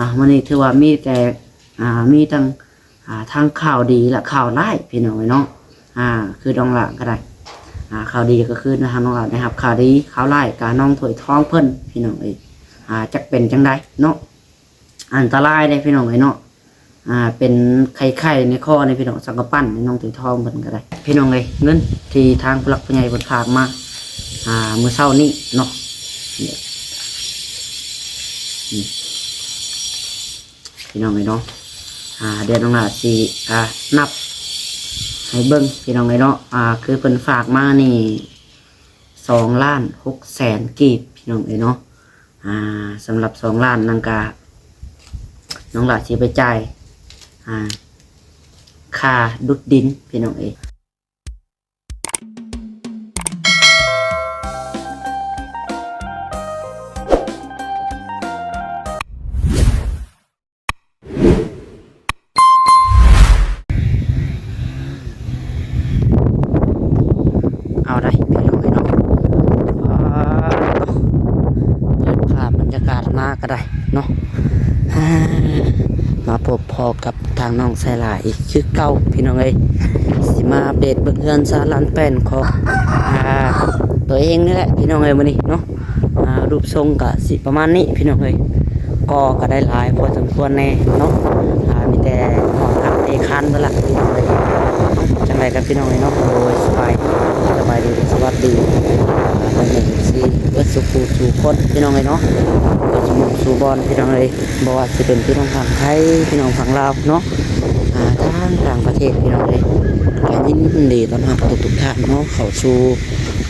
ອ່າ ມື້ນີ້ຖືວ່າມີແຕ່ ອ່າ ມີທັງ ອ່າ ທັງຂ່າວດີ ແລະ ຂ່າວຮ້າຍ ພີ່ນ້ອງເອີຍເນາະ. ອ່າ ຄືນ້ອງຫຼ້າກໍໄດ້ ອ່າ ຂ່າວດີກໍຄືທາງນ້ອງຫຼ້າໄດ້ຮັບຂ່າວດີ, ຂ່າວຮ້າຍກໍນ້ອງຖ້ວຍທອງເພິ່ນ ພີ່ນ້ອງເອີຍ ອ່າ ຈັກເປັນຈັ່ງໃດເນາະ. ອັນຕະລາຍເດ້ ພີ່ນ້ອງເອີຍເນາະ. ອ່າ ເປັນໄຂ້ໆໃນຄໍນີ້ ພີ່ນ້ອງ, ສັງກະປັ້ນໃນນ້ອງຖ້ວຍທອງເພິ່ນກໍໄດ້ ພີ່ນ້ອງເອີຍ. ເງິນທີ່ທາງຜູ້ຫຼັກຜູ້ໃຫຍ່ເພິ່ນຝາກມາ ອ່າ ມື້ເຊົ້ານີ້ເນາະ ນີ້ ພີ່ນ້ອງເອີຍເນາະ. ອ່າ ດຽວນ້ອງຫຼ້າຊິ ອ່າ ນັບໃຫ້ເບິ່ງ ພີ່ນ້ອງເອີຍເນາະ. ອ່າ ຄືເພິ່ນຝາກມານີ້ ສອງລ້ານຫົກແສນກີບ ພີ່ນ້ອງເອີຍເນາະ. ອ່າ ສຳລັບສອງລ້ານນັ້ນກະ ນ້ອງຫຼ້າຊິໄປຈ່າຍ ອ່າ ຄ່າດຸດດິນ ພີ່ນ້ອງເອີຍ. ເອົາໄດ໋ ພີ່ນ້ອງເອີຍເນາະ. ອ່າ ເປີດພາບບັນຍາກາດມາກໍໄດ້ເນາະ. ອ່າ ມາພົບພໍ້ກັບທາງນ້ອງໄຊຫຼ້າອີກຄືເກົ່າ ພີ່ນ້ອງເອີຍ. ຊິມາອັບເດດເບິ່ງເຮືອນຊານລານແປ້ນຂອງ ອ່າ ຕົວເອງນີ້ແຫຼະ ພີ່ນ້ອງເອີຍ ມື້ນີ້ເນາະ. ອ່າ ຮູບຊົງກະຊິປະມານນີ້ ພີ່ນ້ອງເອີຍ. ກໍ ກໍໄດ້ຫຼາຍພໍສົມຄວນແດ່ເນາະ. ອ່າ ມີແຕ່ຮອດຄັກເອຄານເບິດລະ ພີ່ນ້ອງເອີຍ. ຈັ່ງໃດກັນ ພີ່ນ້ອງເອີຍເນາະ. ໂດຍ ສະບາຍ ສະບາຍດີ ສະຫວັດດີ ອ່າ ພໍ່ແມ່ເອັຟຊີ ເບິດສູ່ຜູ້ສູ່ຄົນ ພີ່ນ້ອງເອີຍເນາະ. ເບິດສູ່ໝ່ອງສູ່ບ່ອນ ພີ່ນ້ອງເອີຍ. ບໍ່ວ່າຊິເປັນພີ່ນ້ອງຝັ່ງໄທ ພີ່ນ້ອງຝັ່ງລາວເນາະ ອ່າ ທາງຕ່າງປະເທດ ພີ່ນ້ອງເອີຍ. ກໍຍິນດີຕ້ອນຮັບທຸກໆທ່ານເນາະ ເຂົ້າສູ່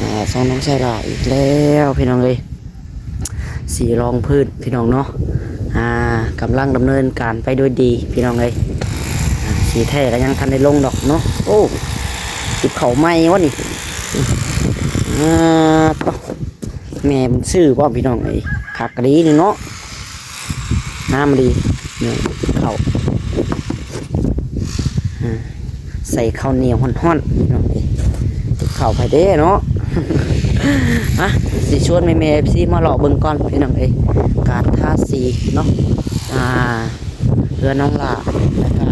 ອ່າ ຊ່ອງນ້ອງໄຊຫຼ້າອີກແລ້ວ ພີ່ນ້ອງເອີຍ. ສີລອງພື້ນ ພີ່ນ້ອງເນາະ ອ່າ ກຳລັງດຳເນີນການໄປດ້ວຍດີ ພີ່ນ້ອງເອີຍ. ອ່າ ສີແທ້ກໍຍັງທັນໄດ້ລົງດອກເນາະ. ໂອ້ ຕິບເຂົ້າໃໝ່ວະນີ້ ອ່າ ຕະ ແມ່ບຸນຊື່ບໍ ພີ່ນ້ອງເອີຍ. ຄັກອີ່ຫຼີນີ້ເນາະ ງາມອີ່ຫຼີ ເຂົ້າ ອ່າ ໃສ່ເຂົ້າໜຽວຮ້ອນໆ ພີ່ນ້ອງເອີຍ. ເຂົ້າໃຜເດ້ເນາະ. ອ່ະ ຊິຊວນແມ່ໆ ເອັຟຊີ ມາເລາະເບິ່ງກ່ອນ ພີ່ນ້ອງເອີຍ ການທາສີເນາະ. ອ່າ ເພື່ອນ້ອງຫຼ້າ ແລ້ວກໍ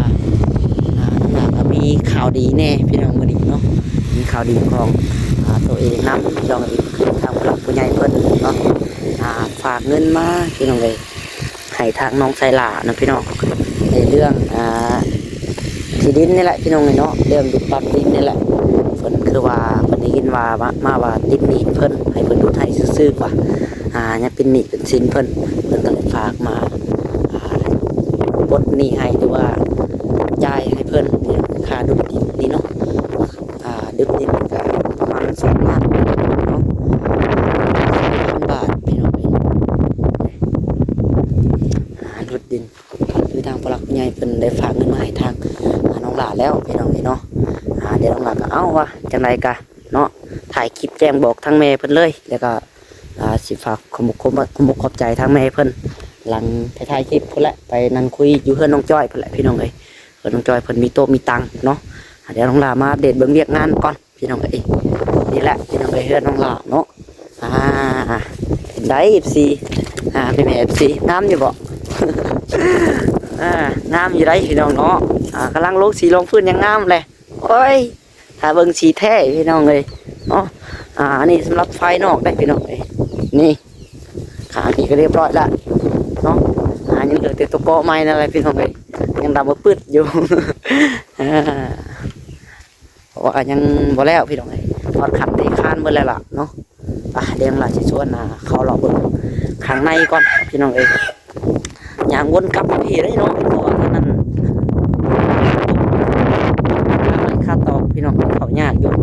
ອ່າ ນ້ອງຫຼ້າກໍມີຂ່າວດີແດ່ ພີ່ນ້ອງ ມື້ນີ້ເນາະ. ມີຂ່າວດີຂອງ ອ່າ ໂຕເອງນຳ ພີ່ນ້ອງເອີຍ. ທາງຜູ້ຫຼັກຜູ້ໃຫຍ່ເພິ່ນເນາະ ອ່າ ຝາກເງິນມາ ພີ່ນ້ອງເອີຍ ໃຫ້ທາງນ້ອງໄຊຫຼ້ານະ ພີ່ນ້ອງ ໃນເລື່ອງ ອ່າ ທີ່ດິນນີ້ແຫຼະ ພີ່ນ້ອງເອີຍເນາະ. ເລື່ອງດຸດປັບດິນນີ້ແຫຼະ ເພິ່ນຄືວ່າເພິ່ນໄດ້ຍິນວ່າ ມາ ມາວ່າຕິດໜີ້ເພິ່ນ ໃຫ້ເພິ່ນດຸດໃຫ້ຊື່ໆ ວ່າ ອ່າ ຍັງເປັນໜີ້ເປັນສິນເພິ່ນ ເພິ່ນກໍເລີຍຝາກມາ ອ່າ ປົດໜີ້ໃຫ້ ຫຼືວ່າຈ່າຍໃຫ້ເພິ່ນ ຄ່າດຸດດິນນີ້ເນາະ. ອ່າ ດຸດດິນກໍປະມານສອງລ້ານເນາະ ພັນບາດ ພີ່ນ້ອງເອີຍ. ອ່າ ດຸດດິນ ຄືທາງຜູ້ຫຼັກຜູ້ໃຫຍ່ເພິ່ນໄດ້ຝາກເງິນມາໃຫ້ທາງ ອ່າ ນ້ອງຫຼ້າແລ້ວ ພີ່ນ້ອງເອີຍເນາະ. ອ່າ ດຽວນ້ອງຫຼ້າກໍເອົາວ່າຈັ່ງໃດກະເນາະ ຖ່າຍຄລິບແຈ້ງບອກທາງແມ່ເພິ່ນເລີຍ ແລ້ວກໍ ອ່າ ຊິຝາກຂອບ ຂອບ ຂອບ ຂອບໃຈທາງແມ່ເພິ່ນ ຫຼັງໄດ້ຖ່າຍຄລິບພຸ້ນແຫຼະ ໄປນັ່ງຄຸຍຢູ່ເຮືອນນ້ອງຈ້ອຍພຸ້ນແຫຼະ ພີ່ນ້ອງເອີຍ. ເຮືອນນ້ອງຈ້ອຍເພິ່ນມີໂຕະມີຕັ່ງເນາະ. ອ່າ ດຽວນ້ອງຫຼ້າມາອັບເດດເບິ່ງວຽກງານກ່ອນ ພີ່ນ້ອງເອີຍ. ນີ້ແຫຼະ ພີ່ນ້ອງເອີຍ ເຮືອນນ້ອງຫຼ້າເນາະ. ອ່າ ເປັນໃດ ເອັຟຊີ ອ່າ ແມ່ໆ ເອັຟຊີ ງາມຢູ່ບໍ່? ອ່າ ງາມຢູ່ໃດ໋ ພີ່ນ້ອງເນາະ. ອ່າ ກຳລັງລົງສີລົງພື້ນ ຍັງງາມແຫຼະ. ໂອ້ຍ ຖ້າເບິ່ງສີແທ້ ພີ່ນ້ອງເອີຍເນາະ. ອ່າ ອັນນີ້ສຳລັບພາຍນອກໄດ໋ ພີ່ນ້ອງເອີຍ. ນີ້ ຂ້າງນີ້ກໍຮຽບຮ້ອຍລະເນາະ. ອ່າ ຍັງເຫຼືອແຕ່ຕົວເກາະໃໝ່ນັ້ນແຫຼະ ພີ່ນ້ອງເອີຍ ຍັງດຳປຶດຢູ່. ອ່າ ເພາະວ່າຍັງບໍ່ແລ້ວ ພີ່ນ້ອງເອີຍ ຮອດຂັ້ນເທຄານເບິດແລ້ວລະເນາະ. ໄປ ດຽວນ້ອງຫຼ້າຊິຊວນ ອ່າ ເຂົ້າເລາະເບິ່ງຂ້າງໃນກ່ອນ ພີ່ນ້ອງເອີຍ. ຍ່າງວົນກັບມາພີ້ເດ້ເນາະ ເພາະວ່າທາງນັ້ນຄາດຕອກ ພີ່ນ້ອງ ເຂົ້າຍາກຢູ່. ອ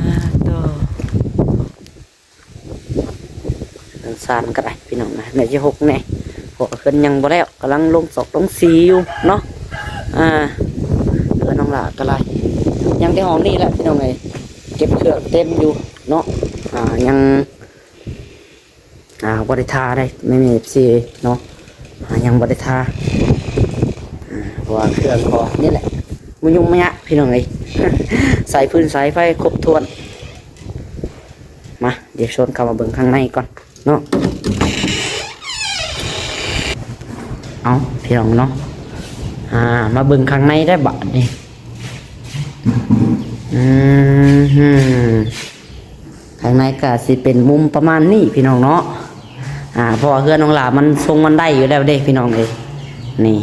່າ ໂຕ ເຮືອນຊານກໍໄດ້ ພີ່ນ້ອງນະ ໜ້າຈະຫົກແດ່ ເພາະວ່າເຮືອນຍັງບໍ່ແລ້ວ ກຳລັງລົງຊອກລົງສີຢູ່ເນາະ. ອ່າ ເຮືອນນ້ອງຫຼ້າກໍໄດ້ ຍັງແຕ່ຫ້ອງນີ້ແຫຼະ ພີ່ນ້ອງເອີຍ ເກັບເຄື່ອງເຕັມຢູ່ເນາະ. ອ່າ ຍັງ ອ່າ ບໍ່ໄດ້ທາໄດ໋ ແມ່ໆ ເອັຟຊີເນາະ. ອ່າ ຍັງບໍ່ໄດ້ທາ ອ່າ ເພາະວ່າເຄື່ອງກໍນີ້ແຫຼະ ມາຫຍຸ້ງມາຍະ ພີ່ນ້ອງເອີຍ ສາຍຟືນສາຍໄຟຄົບຖ້ວນ. ມາ ດຽວຊວນເຂົ້າມາເບິ່ງຂ້າງໃນກ່ອນເນາະ. ເອົາ ພີ່ນ້ອງເນາະ ອ່າ ມາເບິ່ງຂ້າງໃນໄດ້ບາດນີ້. ອືມ ຂ້າງໃນກໍຊິເປັນມຸມປະມານນີ້ພີ່ນ້ອງເນາະ. ອ່າ ເພາະວ່າເຮືອນນ້ອງຫຼ້າມັນຊົງບັນໄດຢູ່ແລ້ວເດ້ພີ່ນ້ອງເອີຍ. ນີ້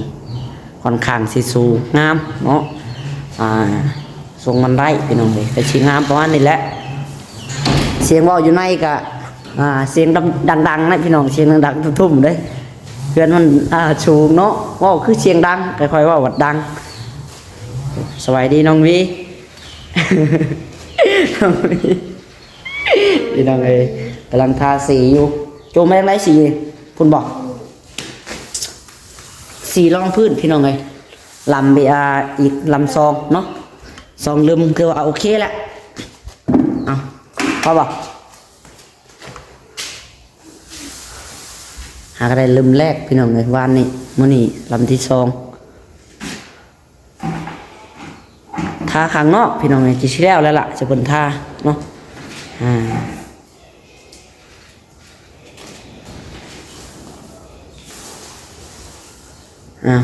ຂ້ອນຂ້າງຊິສູງງາມເນາະ. ອ່າ ຊົງບັນໄດພີ່ນ້ອງເອີຍ ກໍຊິງາມປະມານນີ້ແຫຼະ. ສຽງເວົ້າຢູ່ໃນກໍ ອ່າ ສຽງດັງໆນະພີ່ນ້ອງ ສຽງດັງໆທຸ່ມໆເດ້. ເຮືອນມັນ ອ່າ ສູງເນາະ ເວົ້າຄືສຽງດັງ ຄ່ອຍໆເວົ້າວ່າດັງ. ສະບາຍດີນ້ອງວີ ນ້ອງວີ. ພີ່ນ້ອງເອີຍ ກຳລັງທາສີຢູ່. ໂຈມມາຈັ່ງໃດສີ ພຸ້ນບໍ່? ສີລອງພື້ນພີ່ນ້ອງເອີຍ. ລຳເບອາ ອີກລຳສອງເນາະ ສອງລຶມ ຄືວ່າໂອເຄແລ້ວ. ເອົາ ພໍບໍ່? ຫາກໍໄດ້ລຶມແລກພີ່ນ້ອງເອີຍ ວານນີ້ ມື້ນີ້ລຳທີສອງ. ທາຂ້າງນອກພີ່ນ້ອງເອີຍ ຊິຊິແລ້ວແລ້ວລະ ຈະເພິ່ນທາເນາະ. ອ່າ ອ່າ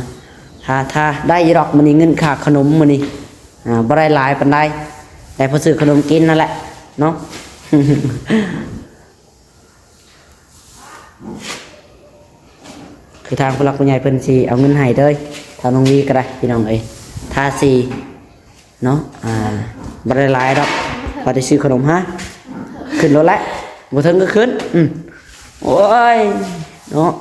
ທາ ທາໄດ້ຢູ່ດອກ ມື້ນີ້ເງິນຄ່າຂະໜົມມື້ນີ້ ອ່າ ບໍ່ໄດ້ຫຼາຍປານໃດ ໄດ້ພໍຊື້ຂະໜົມກິນນັ້ນແຫຼະເນາະ. ຄືທາງຜູ້ຫຼັກຜູ້ໃຫຍ່ເພິ່ນຊິເອົາເງິນໃຫ້ເດີ ທາງນ້ອງວີກໍໄດ້ພີ່ນ້ອງເອີຍ. ທາສີເນາະ ອ່າ ບໍ່ໄດ້ຫຼາຍດອກ ພໍໄດ້ຊື້ຂະໜົມ. ຫາ ຂຶ້ນລົດແຫຼະ ບໍ່ເຖິງກໍຂຶ້ນ. ອືມ ໂອ້ຍ ເນາະ.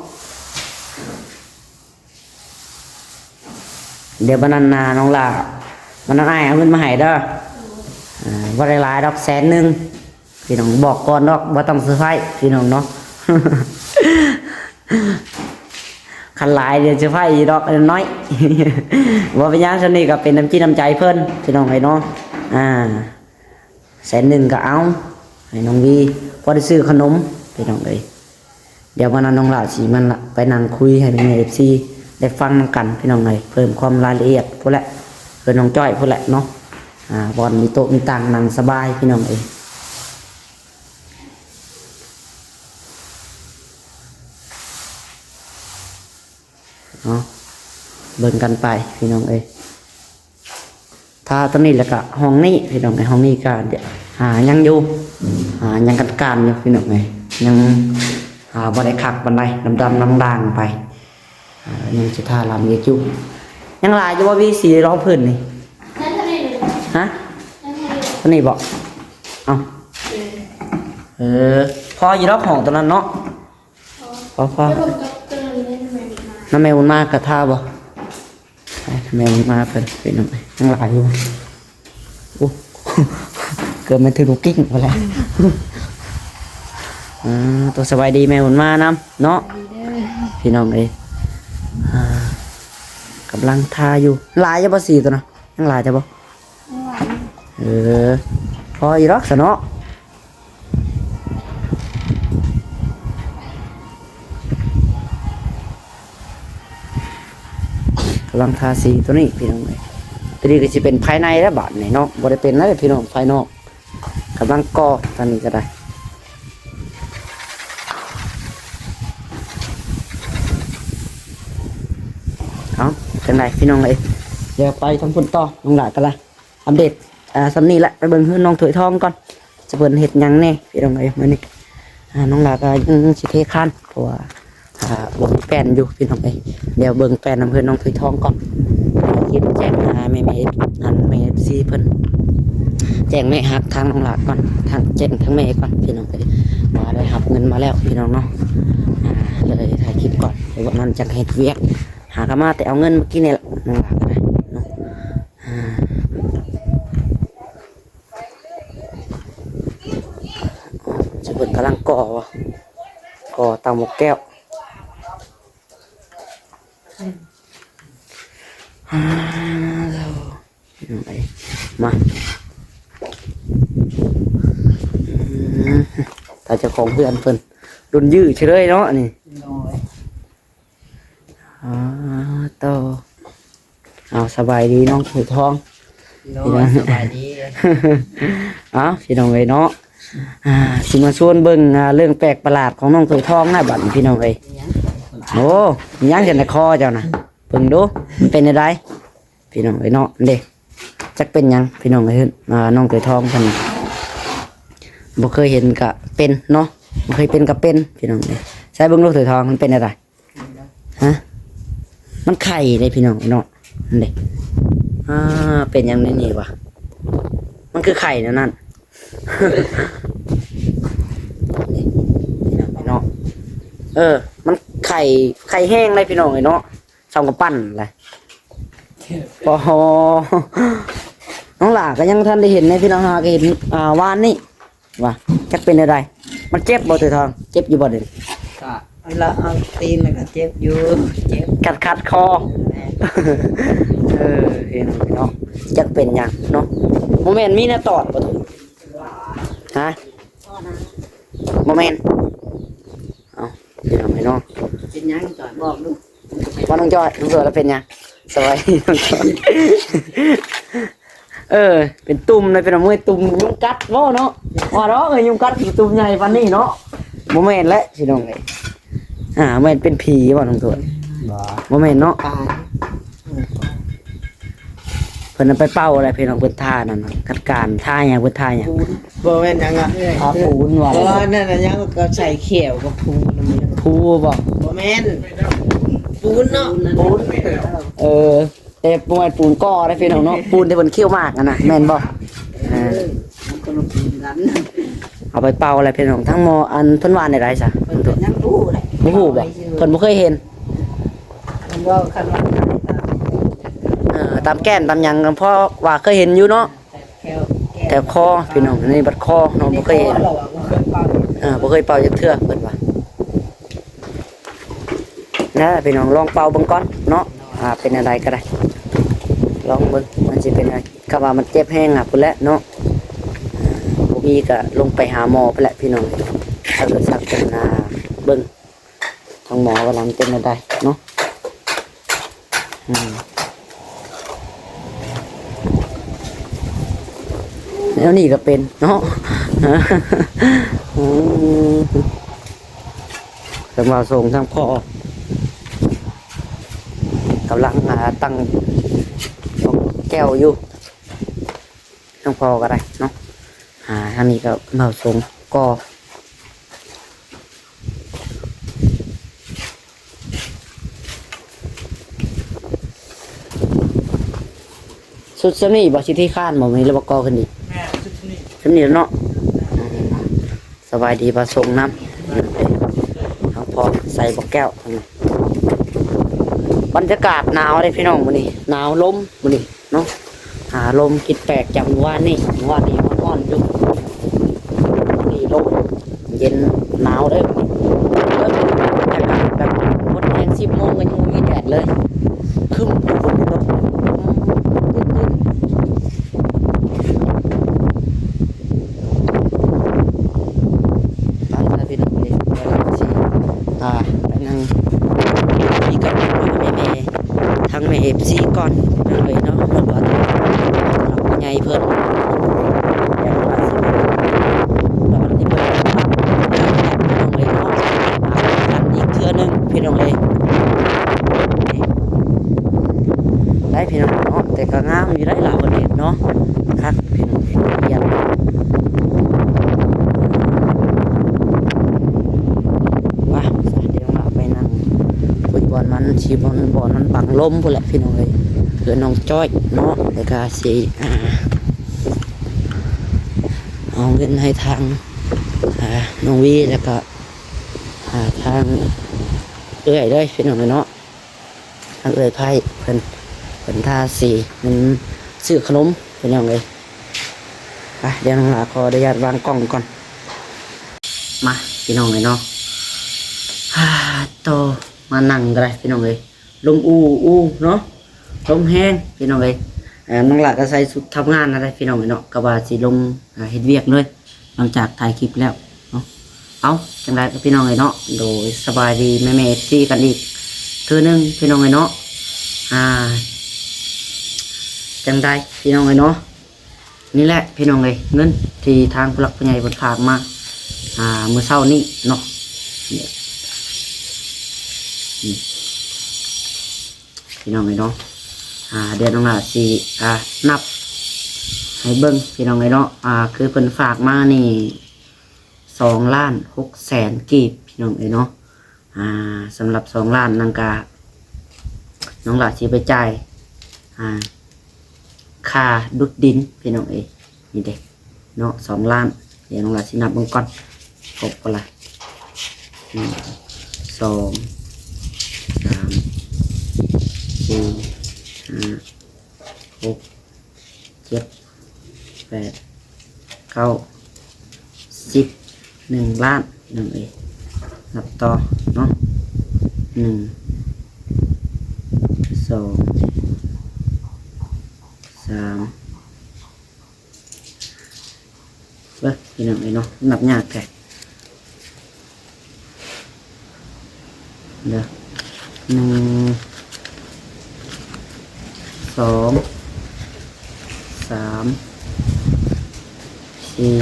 ດຽວບັດນັ້ນນານ້ອງຫຼ້າ ບັດນັ້ນອ້າຍເອົາເງິນມາໃຫ້ເດີ. ເອີ ບໍ່ໄດ້ຫຼາຍດອກ ແສນໜຶ່ງ ພີ່ນ້ອງ ບອກກ່ອນດອກ ບໍ່ຕ້ອງເຊີໄພພີ່ນ້ອງເນາະ. ຄັນຫຼາຍດຽວເຊີໄພອີກດອກ ນ້ອຍ ບໍ່ເປັນຫຍັງ ສ່ຳນີ້ກໍເປັນນ້ຳຈິດນ້ຳໃຈເພິ່ນ ພີ່ນ້ອງເອີຍເນາະ. ອ່າ ແສນໜຶ່ງກໍເອົາໃຫ້ນ້ອງວີ ພໍໄດ້ຊື້ຂະໜົມພີ່ນ້ອງເອີຍ. ດຽວວັນນັ້ນນ້ອງຫຼ້າຊິມາໄປນັ່ງຄຸຍໃຫ້ແມ່ເອັຟຊີໄດ້ຟັງນຳກັນພີ່ນ້ອງເອີຍ ເພີ່ມຄວາມລາຍລະອຽດພຸ້ນແຫຼະ ເພິ່ນນ້ອງຈ້ອຍພຸ້ນແຫຼະເນາະ. ອ່າ ບ່ອນມີໂຕະມີຕັ່ງນັ່ງສະບາຍພີ່ນ້ອງເອີຍເນາະ. ເບິ່ງກັນໄປພີ່ນ້ອງເອີຍ. ຖ້າຕົວນີ້ແລ້ວກະຫ້ອງນີ້ພີ່ນ້ອງເອີຍ ຫ້ອງນີ້ກະ ອ່າ ຍັງຢູ່ ອ່າ ຍັງການໆຢູ່ພີ່ນ້ອງເອີຍ ຍັງ ອ່າ ບໍ່ໄດ້ຄັກປານໃດ ດຳໆດ່າງໆໄປ ອ່າ ຍັງຊິທາລຳອີກຢູ່. ຍັງຫຼາຍຢູ່ບໍ່ ວີ ສີລອງພື້ນນີ້? ຮະ ຕົວນີ້ບໍ່? ເອົ້າ ເອີ ພໍຢູ່ດອກຫ້ອງຕົວນັ້ນເນາະ. ພໍ ພໍ ນ້ຳແມ່ບຸນມາກະທາບໍ່? ແມ່ບຸນມາເພິ່ນ ພີ່ນ້ອງເອີຍ ຍັງຫຼາຍຢູ່. ໂອ້ ເກືອບແມ່ນຖືລູກກິ້ງພຸ້ນແຫຼະ. ອ່າ ໂຕ ສະບາຍດີແມ່ບຸນມານຳເນາະ ພີ່ນ້ອງເອີຍ. ອ່າ ກຳລັງທາຢູ່. ຫຼາຍຢູ່ບໍ່ສີຕົວນະ? ຍັງຫຼາຍຢູ່ບໍ່? ເອີ ພໍຢູ່ດອກຊະເນາະ. ກຳລັງທາສີຕົວນີ້ພີ່ນ້ອງເອີຍ. ຕົວນີ້ກໍຊິເປັນພາຍໃນແລ້ວບາດນີ້ເນາະ ບໍ່ໄດ້ເປັນແລ້ວພີ່ນ້ອງ ພາຍນອກ. ກຳລັງກໍ່ ຕອນນີ້ກໍໄດ້. ເອົ້າ ຈັ່ງໃດພີ່ນ້ອງເອີຍ ດຽວໄປທາງພຸ້ນຕໍ່ ນ້ອງຫຼ້າກໍໄດ້. ອັບເດດ ອ່າ ສ່ຳນີ້ແຫຼະ ໄປເບິ່ງເຮືອນນ້ອງຖ້ວຍທອງກ່ອນ ຈະເພິ່ນເຮັດຫຍັງແດ່ພີ່ນ້ອງເອີຍ. ມື້ນີ້ ອ່າ ນ້ອງຫຼ້າກໍຍັງຊິເທຄານ ເພາະວ່າ ອ່າ ບໍ່ມີແປ້ນຢູ່ພີ່ນ້ອງເອີຍ. ດຽວເບິ່ງແປ້ນນຳເຮືອນນ້ອງຖ້ວຍທອງກ່ອນ ຄລິບແຈ້ງຫາແມ່ໆ ອັນ ແມ່ເອັຟຊີເພິ່ນ ແຈ້ງແມ່ຮັກທາງນ້ອງຫຼ້າກ່ອນ ທາງ ແຈ້ງທາງແມ່ກ່ອນພີ່ນ້ອງເອີຍ ວ່າໄດ້ຮັບເງິນມາແລ້ວພີ່ນ້ອງເນາະ. ອ່າ ເລີຍຖ່າຍຄລິບກ່ອນ ເພາະວ່ານັ້ນຈັກເຮັດວຽກ ຫາກໍມາແຕ່ເອົາເງິນເມື່ອກີ້ນີ້ແຫຼະ ນ້ອງຫຼ້າກໍໄດ້ເນາະ. ອ່າ ຊິເພິ່ນກຳລັງກໍ່ບໍ່ ກໍ່ເຕົາໝົກແກ້ວ. ອ່າ ມາ ອືມ ຖ້າເຈົ້າຂອງເຮືອນເພິ່ນລຸ້ນຍື້ເຊີຍເນາະນີ້. ໂດຍ ອ່າ ໂຕ ເອົາ ສະບາຍດີນ້ອງຖ້ວຍທອງ. ໂດຍ ພີ່ນ້ອງ ສະບາຍດີ. ເອົາ ພີ່ນ້ອງເອີຍເນາະ ອ່າ ຊິມາຊວນເບິ່ງ ອ່າ ເລື່ອງແປກປະຫຼາດຂອງນ້ອງຖ້ວຍທອງນະ ບັດນີ້ພີ່ນ້ອງເອີຍ. ໂອ້ ມີຫຍັງຢູ່ໃນຄໍເຈົ້ານະ? ເບິ່ງດູ ມັນເປັນແນວໃດ? ພີ່ນ້ອງເອີຍເນາະ ເດ້ ຈັກເປັນຫຍັງພີ່ນ້ອງເອີຍ. ນ້ອງຖ້ວຍທອງເພິ່ນບໍ່ເຄີຍເຫັນກະເປັນເນາະ ບໍ່ເຄີຍເປັນກະເປັນພີ່ນ້ອງເອີຍ. ໃສ່ເບິ່ງລູກຖ້ວຍທອງ ມັນເປັນແນວໃດ? ຮະ? ມັນໄຂ່ເດ້ພີ່ນ້ອງເນາະ ເດ້. ອ່າ ເປັນຫຍັງໃນນີ້ວະ? ມັນຄືໄຂ່ແນວນັ້ນ ເນາະ. ເອີ ມັນໄຂ່ ໄຂ່ແຫ້ງເດ້ພີ່ນ້ອງເອີຍເນາະ. ສ່ອງກະປັ່ນແຫຼະ. ໂອ້ໂຫ ນ້ອງຫຼ້າກໍຍັງບໍ່ທັນໄດ້ເຫັນເດ້ພີ່ນ້ອງ ຫາກໍເຫັນ ອ່າ ວານນີ້ວ່າ ຈັກເປັນແນວໃດ. ມັນເຈັບບໍ່ຖ້ວຍທອງ? ເຈັບຢູ່ບໍ່ເດ? ກະລະເອົາຕີນແລ້ວກໍເຈັບຢູ່ ເຈັບ ຄັດໆຄໍ. ແມ່ນ. ເອີ ເຫັນເນາະ ຈັກເປັນຫຍັງເນາະ. ບໍ່ແມ່ນມີແນວຕອດບໍ່? ຮະ? ບໍ່ແມ່ນ. ເອົ້າ ພີ່ນ້ອງເອີຍເນາະ ເປັນຫຍັງ? ຈ່ອຍ ບອກດູ. ວ່ານ້ອງຈ້ອຍ ນ້ອງຈ້ອຍລະເປັນຫຍັງ? ສະບາຍດີນ້ອງຈ້ອຍ. ເອີ ເປັນຕຸ່ມເລີຍ ເປັນເມື່ອຍຕຸ່ມຍຸງກັດບໍ່ເນາະ? ວ່າດອກ ເອີ ຍຸງກັດ ຕຸ່ມໃຫຍ່ປານນີ້ເນາະ. ບໍ່ແມ່ນແຫຼະພີ່ນ້ອງເອີຍ ອ່າ ແມ່ນເປັນຜີບໍ່ນ້ອງໂຕ? ບໍ່ ບໍ່ແມ່ນເນາະ. ເພິ່ນເອົາໄປເປົ່າແລ້ວພີ່ນ້ອງ ເພິ່ນທານັ້ນນະ ກັດການ ທາຫຍັງ ເພິ່ນທາຫຍັງ? ບໍ່ແມ່ນຫຍັງອະ ທາປູນວ່າ. ເອີ ນັ້ນນະ ຫຍັງກໍໃສ່ແຂ້ວກັບພູນຳ. ພູບໍ່? ບໍ່ແມ່ນ ປູນເນາະ ປູນ. ເອີ ແຕ່ບໍ່ແມ່ນປູນກໍໄດ້ພີ່ນ້ອງເນາະ ປູນທີ່ເພິ່ນຂຽວໝາກຫັ້ນນະ ແມ່ນບໍ່? ເອີ ມັນຄົນລະປູນກັນ. ເອົາໄປເປົ່າແລ້ວພີ່ນ້ອງ ທັງໝໍ້ ອັນເພິ່ນວ່າແນວໃດຊະ? ເພິ່ນກໍຍັງບໍ່ຮູ້ເລີຍ ບໍ່ຮູ້ບໍ່? ເພິ່ນບໍ່ເຄີຍເຫັນ. ເພິ່ນເວົ້າຄັນວ່າ ເອີ ຕາມແກ້ນຕາມຫຍັງ ເພາະວ່າເຄີຍເຫັນຢູ່ເນາະ ແຖວຄໍພີ່ນ້ອງ. ອັນນີ້ບັດຄໍເນາະ ບໍ່ເຄີຍເຫັນ ເອີ ບໍ່ເຄີຍເປົ່າຈັກເທື່ອເພິ່ນວ່າ. ນະພີ່ນ້ອງ ລອງເປົ່າເບິ່ງກ່ອນເນາະ ອ່າ ເປັນແນວໃດກໍໄດ້ ລອງເບິ່ງມັນຊິເປັນແນວໃດ. ຄັນວ່າມັນເຈັບແຮງນະ ພຸ້ນແຫຼະເນາະ ບໍ່ມີກໍລົງໄປຫາໝໍພຸ້ນແຫຼະພີ່ນ້ອງ. ຖ້າເກີດສັກເປັນນາເບິ່ງ ທາງໝໍວ່າມັນເປັນແນວໃດເນາະ. ອືມ ແນວນີ້ກໍເປັນເນາະ. ອືມ ເພິ່ນວ່າສົ່ງທາງພໍ່ ກຳລັງ ອ່າ ຕັ້ງແກ້ວຢູ່ ທາງພໍ່ກໍໄດ້ເນາະ. ອ່າ ທາງນີ້ກໍເບົາສົງກໍ ຊຸດສ່ຳນີ້ບໍ່ ຊິທີ່ຄານບໍ່ ມີລະບໍ່ກໍ່ຂຶ້ນອີກ? ແມ່ນ ຊຸດສ່ຳນີ້ ສ່ຳນີ້ແລ້ວເນາະ. ສະບາຍດີບ່າວຊົງນຳ ທັງພໍ່ໃສ່ບໍ່ແກ້ວ. ບັນຍາກາດໜາວເດ້ພີ່ນ້ອງ ມື້ນີ້ໜາວ ລົມມື້ນີ້ ເນາະ. ອາລົມຜິດແປກຈາກມື້ວານນີ້ ມື້ວານນີ້ຮ້ອນໆຢູ່ ມື້ນີ້ລົມເຢັນໜາວເດີ້. ບັນຍາກາດແບບ ໝົດແຮງສິບໂມງກໍຍັງບໍ່ມີແດດເລີຍ ຄຶ້ມຝົນຕົກ ລົມເຢັນໆ. ໄປລະພີ່ນ້ອງເອີຍ ກຳລັງຊິ ອ່າ ໄປນັ່ງຄຸຍກັບແມ່ໆ ທັງແມ່ເອັຟຊີກ່ອນເດີເນາະ. ເພາະວ່າຜູ້ໃຫຍ່ເພິ່ນ ດອນທີ່ເພິ່ນຮັບ ພີ່ນ້ອງເອີຍເນາະ. ມາກັນອີກເທື່ອໜຶ່ງພີ່ນ້ອງເອີຍ ໄດ້ພີ່ນ້ອງເນາະ. ແຕ່ກໍງາມຢູ່ໄດ໋ລາວປະເທດເນາະ ຄັກພີ່ນ້ອງເອີຍ ຮຽນ ວ່າ ດຽວເຮົາໄປນັ່ງຄຸຍບ່ອນມັນ ຊິບ່ອນ ບ່ອນມັນບັງລົມພຸ້ນແຫຼະພີ່ນ້ອງເອີຍ. ເພື່ອນນ້ອງຈ້ອຍເນາະ ແລ້ວກໍຊິ ອ່າ ເອົາເງິນໃຫ້ທາງ ອ່າ ນ້ອງວີ ແລ້ວກໍ ອ່າ ທາງເອື້ອຍເດີພີ່ນ້ອງເອີຍເນາະ. ທາງເອື້ອຍໄພເພິ່ນ ເພິ່ນທາສີ ມັນຊື້ຂະໜົມພີ່ນ້ອງເອີຍ. ໄປ ດຽວນ້ອງຫຼ້າຂໍອະນຸຍາດວາງກ້ອງກ່ອນ. ມາພີ່ນ້ອງເອີຍເນາະ ໂຕ ມານັ່ງກໍໄດ້ພີ່ນ້ອງເອີຍ. ລົມອູ່ອູ່ເນາະ ລົມແຮງພີ່ນ້ອງເອີຍ. ເອີ ນ້ອງຫຼ້າກໍໃສ່ຊຸດທຳງານນັ້ນແຫຼະພີ່ນ້ອງເອີຍເນາະ ກໍວ່າຊິລົງ ອ່າ ເຮັດວຽກເລີຍ ຫຼັງຈາກຖ່າຍຄລິບແລ້ວເນາະ. ເອົາ ຈັ່ງໃດກໍພີ່ນ້ອງເອີຍເນາະ ໂດຍ ສະບາຍດີແມ່ໆ ເອັຟຊີ ກັນອີກເທື່ອໜຶ່ງພີ່ນ້ອງເອີຍເນາະ. ອ່າ ຈັ່ງໃດພີ່ນ້ອງເອີຍເນາະ ນີ້ແຫຼະພີ່ນ້ອງເອີຍ ເງິນທີ່ທາງຜູ້ຫຼັກຜູ້ໃຫຍ່ເພິ່ນຝາກມາ ອ່າ ມື້ເຊົ້ານີ້ເນາະ ນີ້ ພີ່ນ້ອງເອີຍເນາະ ອ່າ ດຽວນ້ອງຫຼ້າຊິ ອ່າ ນັບໃຫ້ເບິ່ງພີ່ນ້ອງເອີຍເນາະ ອ່າ ຄືເພິ່ນຝາກມານີ້ ສອງລ້ານຫົກແສນກີບ ພີ່ນ້ອງເອີຍເນາະ ອ່າ ສຳລັບສອງລ້ານນັ້ນກະ ນ້ອງຫຼ້າຊິໄປຈ່າຍ ອ່າ ຄ່າດຸດດິນ ພີ່ນ້ອງເອີຍ ນີ້ເດ້ເນາະ ສອງລ້ານ ດຽວນ້ອງຫຼ້າຊິນັບເບິ່ງກ່ອນ ຄົບບໍ່ລະ ໜຶ່ງ ສອງ ສາມ ສີ່ ຫ້າ ຫົກ ເຈັດ ແປດ ເກົ້າ ສິບ ໜຶ່ງລ້ານ ພີ່ນ້ອງເອີຍ ນັບຕໍ່ເນາະ ໜຶ່ງ ສອງ ສາມ ເບິ່ງພີ່ນ້ອງເອີຍເນາະ ນັບຍາກແທ້ ເດີ ໜຶ່ງ ສອງ ສາມ ສີ່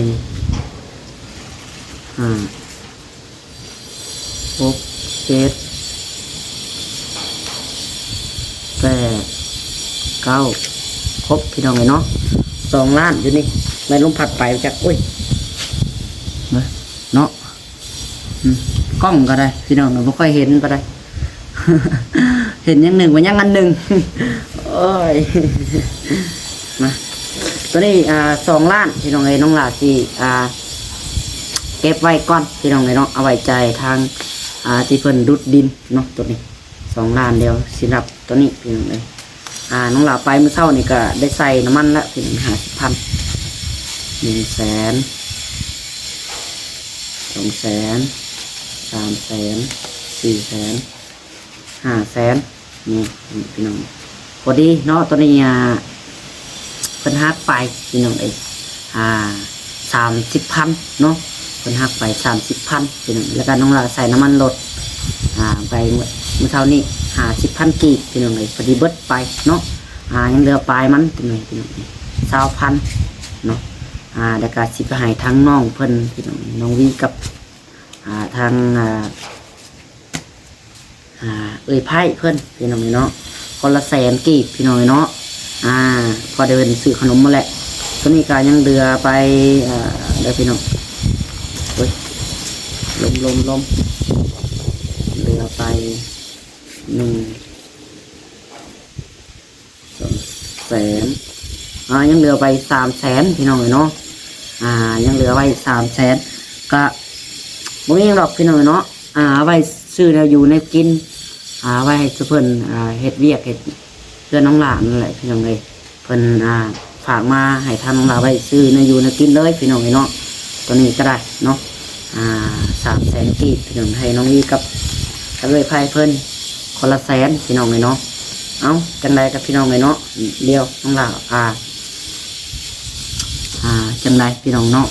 ຫ້າ ຫົກ ເຈັດ ແປດ ເກົ້າ ຄົບ ພີ່ນ້ອງເອີຍເນາະ ສອງລ້ານຢູ່ນີ້ ແມ່ນລົມພັດໄປຈັກ ໂອ້ຍ ເນາະ ອືມ ກ້ອງກໍໄດ້ ພີ່ນ້ອງ ບໍ່ຄ່ອຍເຫັນປານໃດ ເຫັນຢ່າງໜຶ່ງວ່າຍັງອັນໜຶ່ງ ໂອ້ຍ ມາ ຕົວນີ້ ອ່າ ສອງລ້ານ ພີ່ນ້ອງເອີຍ ນ້ອງຫຼ້າຊິ ອ່າ ເກັບໄວ້ກ່ອນ ພີ່ນ້ອງເອີຍເນາະ ເອົາໄວ້ຈ່າຍທາງ ອ່າ ທີ່ເພິ່ນດຸດດິນເນາະ ຕົວນີ້ ສອງລ້ານ ດຽວຊິນັບຕົວນີ້ ພີ່ນ້ອງເອີຍ ອ່າ ນ້ອງຫຼ້າໄປມື້ເຊົ້ານີ້ກໍໄດ້ໃສ່ນ້ຳມັນລະ ເປັນຫ້າສິບພັນ ໜຶ່ງແສນ ສອງແສນ ສາມແສນ ສີ່ແສນ ຫ້າແສນ ນີ້ພີ່ນ້ອງ ພໍດີເນາະ ຕົວນີ້ ອ່າ ເພິ່ນຫັກໄປ ພີ່ນ້ອງເອີຍ ອ່າ ສາມສິບພັນເນາະ ເພິ່ນຫັກໄປສາມສິບພັນ ພີ່ນ້ອງ ແລ້ວກໍນ້ອງຫຼ້າໃສ່ນ້ຳມັນລົດ ອ່າ ໄປມື້ ມື້ເຊົ້ານີ້ ຫ້າສິບພັນກີບ ພີ່ນ້ອງເອີຍ ພໍດີເບິດໄປເນາະ ອ່າ ຍັງເຫຼືອປາຍມັນ ພີ່ນ້ອງ ຊາວພັນເນາະ ອ່າ ແລ້ວກໍຊິໄປໃຫ້ທາງນ້ອງເພິ່ນ ພີ່ນ້ອງ ນ້ອງວີກັບ ອ່າ ທາງ ອ່າ ອ່າ ເອື້ອຍໄພເພິ່ນ ພີ່ນ້ອງເນາະ ຄົນລະແສນກີບ ພີ່ນ້ອງເນາະ ອ່າ ພໍໄດ້ເພິ່ນຊື້ຂະໜົມມາແຫຼະ ຕົວນີ້ກໍຍັງເຫຼືອໄປ ອ່າ ເດີພີ່ນ້ອງ ໂອ້ຍ ລົມໆໆ ເຫຼືອໄປ ໜຶ່ງ ສອງແສນ ອ່າ ຍັງເຫຼືອໄປສາມແສນ ພີ່ນ້ອງເອີຍເນາະ ອ່າ ຍັງເຫຼືອໄວ້ສາມແສນ ກະບໍ່ມີຫຍັງດອກ ພີ່ນ້ອງເອີຍເນາະ ອ່າ ເອົາໄວ້ຊື້ແນວຢູ່ແນວກິນ ອ່າ ໄວ້ໃຫ້ເພິ່ນ ອ່າ ເຮັດວຽກເຮັດເຮືອນນ້ອງຫຼ້ານັ້ນແຫຼະ ພີ່ນ້ອງເອີຍ ເພິ່ນ ອ່າ ຝາກມາໃຫ້ທາງນ້ອງຫຼ້າໄວ້ຊື້ແນວຢູ່ແນວກິນເລີຍ ພີ່ນ້ອງເອີຍເນາະ ຕົວນີ້ກໍໄດ້ເນາະ ອ່າ ສາມແສນກີບ ພີ່ນ້ອງ ໃຫ້ນ້ອງວີກັບ ກັບເອື້ອຍໄພເພິ່ນ ຄົນລະແສນ ພີ່ນ້ອງເອີຍເນາະ ເອົ້າ ຈັ່ງໃດກັບພີ່ນ້ອງເອີຍເນາະ ດຽວນ້ອງຫຼ້າ ອ່າ ອ່າ ຈັ່ງໃດພີ່ນ້ອງເນາະ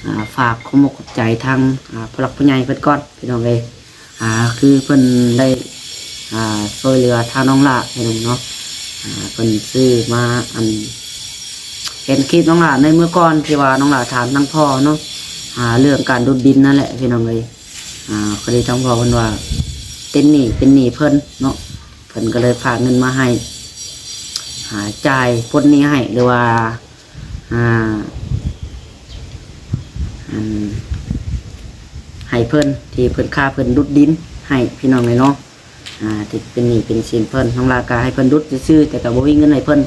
ອ່າ ຝາກຄວາມອົກຂອບໃຈທາງ ອ່າ ຜູ້ຫຼັກຜູ້ໃຫຍ່ເພິ່ນກ່ອນ ພີ່ນ້ອງເອີຍ ອ່າ ຄືເພິ່ນໄດ້ ອ່າ ຊ່ວຍເຫຼືອທາງນ້ອງຫຼ້າ ພີ່ນ້ອງເນາະ ອ່າ ເພິ່ນຊື້ມາ ອັນ ເຫັນຄລິບນ້ອງຫຼ້າໃນມື້ກ່ອນ ທີ່ວ່ານ້ອງຫຼ້າຖາມທາງພໍ່ເນາະ ອ່າ ເລື່ອງການດຸດດິນນັ້ນແຫຼະ ພີ່ນ້ອງເອີຍ ອ່າ ພໍດີທາງພໍ່ເພິ່ນວ່າຕິດໜີ້ ເປັນໜີ້ເພິ່ນເນາະ ເພິ່ນກໍເລີຍຝາກເງິນມາໃຫ້ ອ່າ ຈ່າຍປົດໜີ້ໃຫ້ ຫຼືວ່າ ອ່າ ອັນ ໃຫ້ເພິ່ນ ທີ່ເພິ່ນ ຄ່າເພິ່ນດຸດດິນໃຫ້ ພີ່ນ້ອງເອີຍເນາະ ອ່າ ທີ່ເປັນໜີ້ເປັນສິນເພິ່ນ ນ້ອງຫຼ້າກໍໃຫ້ເພິ່ນດຸດຊື່ໆ ແຕ່ກໍບໍ່ມີເງິນໃຫ້ເພິ່ນ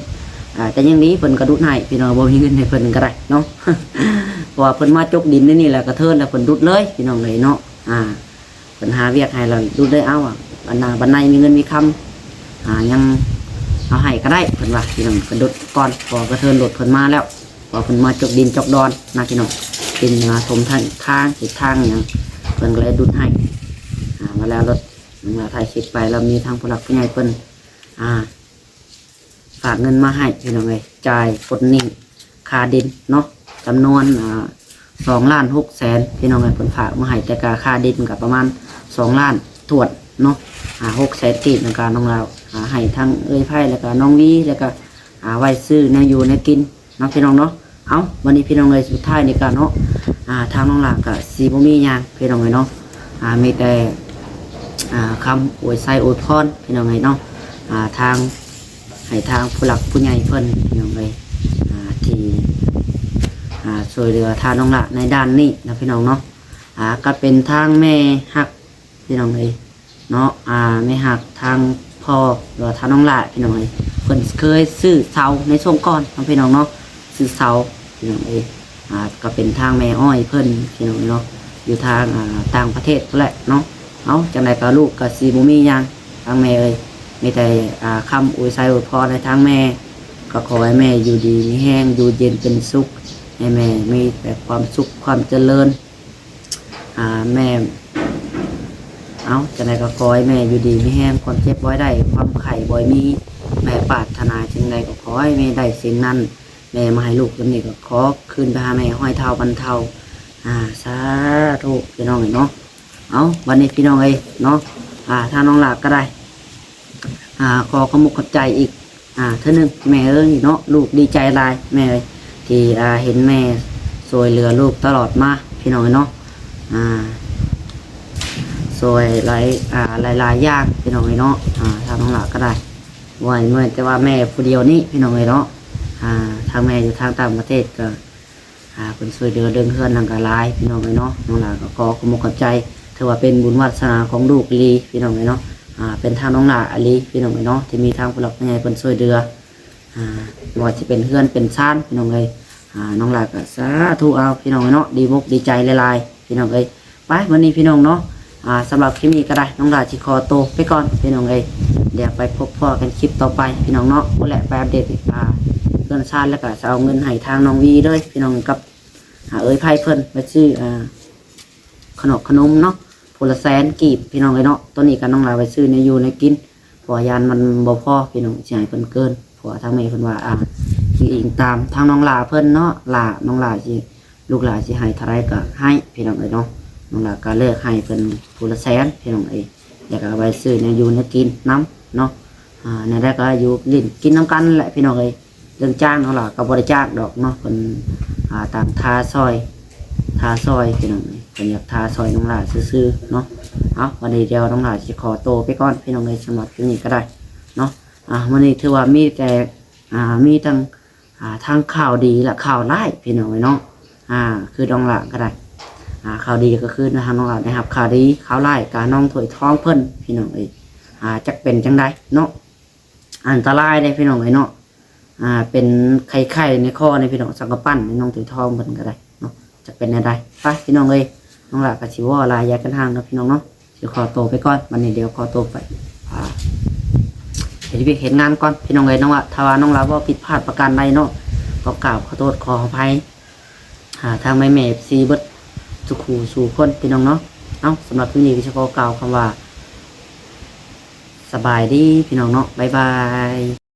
ອ່າ ແຕ່ຍັງດີເພິ່ນກໍດຸດໃຫ້ ພີ່ນ້ອງ ບໍ່ມີເງິນໃຫ້ເພິ່ນກໍໄດ້ເນາະ ເພາະວ່າເພິ່ນມາຈົກດິນໃນນີ້ແລ້ວ ກະເທີນແລ້ວເພິ່ນດຸດເລີຍ ພີ່ນ້ອງເອີຍເນາະ ອ່າ ເພິ່ນຫາວຽກໃຫ້ແລ້ວດຸດເລີຍ ເອົາ ອັນນ່າ ບັດໃນມີເງິນມີຄຳ ອ່າ ຍັງເອົາໃຫ້ກໍໄດ້ ເພິ່ນວ່າ ພີ່ນ້ອງ ເພິ່ນດຸດກ່ອນ ເພາະວ່າກະເທີນລົດເພິ່ນມາແລ້ວ ເພາະວ່າເພິ່ນມາຈົກດິນຈົກດອນນະ ພີ່ນ້ອງ ດິນ ອ່າ ຖົມທາງ ທາງເຂດທາງຫຍັງ ເພິ່ນກໍເລີຍດຸດໃຫ້ ອ່າ ມາແລ້ວລົດ ມາຖ່າຍຄລິບໄປ ແລ້ວມີທາງຜູ້ຫຼັກຜູ້ໃຫຍ່ເພິ່ນ ອ່າ ຝາກເງິນມາໃຫ້ ພີ່ນ້ອງເອີຍ ຈ່າຍປົດໜີ້ຄ່າດິນເນາະ ຈຳນວນ ອ່າ ສອງລ້ານຫົກແສນ ພີ່ນ້ອງເອີຍ ເພິ່ນຝາກມາໃຫ້ ແຕ່ກະຄ່າດິນກໍປະມານສອງລ້ານຖ້ວນເນາະ ອ່າ ຫົກແສນກີບ ແລ້ວກະນ້ອງລາວ ອ່າ ໃຫ້ທັງເອື້ອຍໄພ ແລ້ວກະນ້ອງວີ ແລ້ວກະ ອ່າ ໄວ້ຊື້ແນວຢູ່ແນວກິນເນາະ ພີ່ນ້ອງເນາະ ເອົ້າ ບັດນີ້ພີ່ນ້ອງເອີຍ ສຸດທ້າຍນີ້ກະເນາະ ອ່າ ທາງນ້ອງຫຼ້າກະຊິບໍ່ມີຫຍັງພີ່ນ້ອງເອີຍເນາະ ອ່າ ມີແຕ່ ອ່າ ຄຳອວຍໄຊອວຍພອນພີ່ນ້ອງເອີຍເນາະ ອ່າ ທາງ ໃຫ້ທາງຜູ້ຫຼັກຜູ້ໃຫຍ່ເພິ່ນພີ່ນ້ອງເອີຍ ອ່າ ທີ່ ອ່າ ຊ່ວຍເຫຼືອທາງນ້ອງຫຼ້າໃນດ້ານນີ້ນະພີ່ນ້ອງເນາະ ອ່າ ກະເປັນທາງແມ່ຮັກ ພີ່ນ້ອງເອີຍເນາະ ອ່າ ແມ່ຮັກທາງພໍ່ ຫຼືວ່າທາງນ້ອງຫຼ້າພີ່ນ້ອງເອີຍ ເພິ່ນເຄີຍຊື້ເສົາໃນຊ່ວງກ່ອນເນາະພີ່ນ້ອງເນາະ ຊື້ເສົາພີ່ນ້ອງເອີຍ ອ່າ ກະເປັນທາງແມ່ອ້ອຍເພິ່ນພີ່ນ້ອງເນາະ ຢູ່ທາງ ອ່າ ຕ່າງປະເທດພຸ້ນແຫຼະເນາະ ເອົ້າ ຈັ່ງໃດກະລູກກະຊິບໍ່ມີຫຍັງທາງແມ່ເອີຍ ມີແຕ່ ອ່າ ຄຳອວຍໄຊອວຍພອນໃຫ້ທາງແມ່ ກະຂໍໃຫ້ແມ່ຢູ່ດີມີແຮງ ຢູ່ເຢັນເປັນສຸກ ໃຫ້ແມ່ມີແຕ່ຄວາມສຸກຄວາມຈະເລີນ ອ່າ ແມ່ ເອົ້າ ຈັ່ງໃດກະຂໍໃຫ້ແມ່ຢູ່ດີມີແຮງ ຄວາມເຈັບບໍ່ໃຫ້ໄດ້ ຄວາມໄຂ້ບໍ່ໃຫ້ມີ ແມ່ປາດຖະໜາສິ່ງໃດກະຂໍໃຫ້ແມ່ໄດ້ສິ່ງນັ້ນ ແມ່ມາໃຫ້ລູກຕົວນີ້ກະຂໍຄືນໄປຫາແມ່ຮ້ອຍເທົ່າພັນເທົ່າ ອ່າ ສາທຸພີ່ນ້ອງເອີຍເນາະ ເອົ້າ ບັດນີ້ພີ່ນ້ອງເອີຍເນາະ ອ່າ ທາງນ້ອງຫຼ້າກະໄດ້ ອ່າ ຂໍຂອບອົກຂອບໃຈອີກ ອ່າ ເທື່ອໜຶ່ງແມ່ເອີຍເນາະ ລູກດີໃຈຫຼາຍແມ່ເອີຍ ທີ່ ອ່າ ເຫັນແມ່ຊ່ວຍເຫຼືອລູກຕະຫຼອດມາພີ່ນ້ອງເອີຍເນາະ ອ່າ ຊ່ວຍຫຼາຍ ອ່າ ຫຼາຍໆຢ່າງພີ່ນ້ອງເອີຍເນາະ ອ່າ ທາງນ້ອງຫຼ້າກະໄດ້ ບໍ່ແມ່ນແຕ່ວ່າແມ່ຜູ້ດຽວນີ້ພີ່ນ້ອງເອີຍເນາະ ອ່າ ທາງແມ່ຢູ່ທາງຕ່າງປະເທດກະ ອ່າ ເພິ່ນຊ່ວຍເຫຼືອເລື່ອງເຮືອນນັ້ນກະຫຼາຍພີ່ນ້ອງເອີຍເນາະ ນ້ອງຫຼ້າກະຂໍຂອບອົກຂອບໃຈ ຖືວ່າເປັນບຸນວາດສະໜາຂອງລູກອີ່ຫຼີພີ່ນ້ອງເອີຍເນາະ ອ່າ ເປັນທາງນ້ອງຫຼ້າອີ່ຫຼີພີ່ນ້ອງເອີຍເນາະ ທີ່ມີທາງຜູ້ຫຼັກຜູ້ໃຫຍ່ເພິ່ນຊ່ວຍເຫຼືອ ອ່າ ບໍ່ວ່າຊິເປັນເຮືອນເປັນຊານພີ່ນ້ອງເອີຍ ອ່າ ນ້ອງຫຼ້າກະສາທຸເອົາພີ່ນ້ອງເອີຍເນາະ ດີອົກດີໃຈຫຼາຍໆພີ່ນ້ອງເອີຍ ໄປ ມື້ນີ້ພີ່ນ້ອງເນາະ ອ່າ ສຳລັບຄລິບນີ້ກະໄດ້ ນ້ອງຫຼ້າຊິຂໍໂຕໄປກ່ອນພີ່ນ້ອງເອີຍ ດຽວໄປພົບພໍ້ກັນຄລິບຕໍ່ໄປພີ່ນ້ອງເນາະ ພຸ້ນແຫຼະ ໄປອັບເດດ ອ່າ ເຮືອນຊານ ແລ້ວກະຊິເອົາເງິນໃຫ້ທາງນ້ອງວີເລີຍພີ່ນ້ອງ ກັບ ອ່າ ເອື້ອຍໄພເພິ່ນໄປຊື້ ອ່າ ຂະໜົມຂະໜົມເນາະ ຜູ້ລະແສນກີບພີ່ນ້ອງເອີຍເນາະ ໂຕນີ້ກະນ້ອງຫຼ້າໄປຊື້ແນວຢູ່ແນວກິນ ເພາະວ່າຢ້ານມັນບໍ່ພໍພີ່ນ້ອງ ຊິໃຫ້ເພິ່ນເກີນ ເພາະວ່າທາງແມ່ເພິ່ນວ່າ ອ່າ ອີງຕາມທາງນ້ອງຫຼ້າເພິ່ນເນາະ ຫຼ້າ ນ້ອງຫຼ້າຊິ ລູກຫຼ້າຊິໃຫ້ເທົ່າໃດກະໃຫ້ພີ່ນ້ອງເອີຍເນາະ ນ້ອງຫຼ້າກະເລືອກໃຫ້ເພິ່ນຜູ້ລະແສນພີ່ນ້ອງເອີຍ ແລ້ວກະເອົາໄປຊື້ແນວຢູ່ແນວກິນນຳເນາະ ອ່າ ແນວໃດກະຢູ່ຫຼິ້ນກິນນຳກັນແຫຼະພີ່ນ້ອງເອີຍ ເລື່ອງຈ້າງນ້ອງຫຼ້າກະບໍ່ໄດ້ຈ້າງດອກເນາະ ເພິ່ນ ອ່າ ຕ່າງທ່າຊ່ອຍ ທ່າຊ່ອຍພີ່ນ້ອງເອີຍ ເພິ່ນຢາກທ່າຊ່ອຍນ້ອງຫຼ້າຊື່ໆເນາະ ເອົ້າ ວັນນີ້ດຽວນ້ອງຫຼ້າຊິຂໍໂຕໄປກ່ອນພີ່ນ້ອງເອີຍ ສຳລັບຄລິບນີ້ກະໄດ້ເນາະ ອ່າ ມື້ນີ້ຖືວ່າມີແຕ່ ອ່າ ມີທັງ ອ່າ ທັງຂ່າວດີ ແລະ ຂ່າວຮ້າຍພີ່ນ້ອງເອີຍເນາະ ອ່າ ຄືນ້ອງຫຼ້າກະໄດ້ ອ່າ ຂ່າວດີກະຄືທາງນ້ອງຫຼ້າໄດ້ຮັບຂ່າວດີ ຂ່າວຮ້າຍກະນ້ອງຖ້ວຍທອງເພິ່ນພີ່ນ້ອງເອີຍ ອ່າ ຈັກເປັນຈັ່ງໃດເນາະ ອັນຕະລາຍເດ້ພີ່ນ້ອງເອີຍເນາະ ອ່າ ເປັນໄຂ້ໆໃນຄໍນີ້ພີ່ນ້ອງ ສັງກະປັ້ນໃນນ້ອງຖ້ວຍທອງເພິ່ນກະໄດ້ເນາະ ຈະເປັນແນວໃດ ໄປພີ່ນ້ອງເອີຍ ນ້ອງຫຼ້າກະຊິເວົ້າຫຼາຍຢ່າກັນທາງເນາະພີ່ນ້ອງເນາະ ຊິຂໍໂຕໄປກ່ອນ ບັດນີ້ດຽວຂໍໂຕໄປ ອ່າ ເຮັດວຽກເຮັດງານກ່ອນພີ່ນ້ອງເອີຍ ນ້ອງວ່າ ຖ້າວ່ານ້ອງຫຼ້າເວົ້າຜິດພາດປະການໃດເນາະ ກະກາບຂໍໂທດຂໍອະໄພ ອ່າ ທາງແມ່ໆ ເອັຟຊີ ເບິດສູ່ຄູ່ສູ່ຄົນພີ່ນ້ອງເນາະ ເອົ້າ ສຳລັບຄລິບນີ້ກະຊິຂໍກ່າວຄຳວ່າ ສະບາຍດີພີ່ນ້ອງເນາະ ບາຍບາຍ.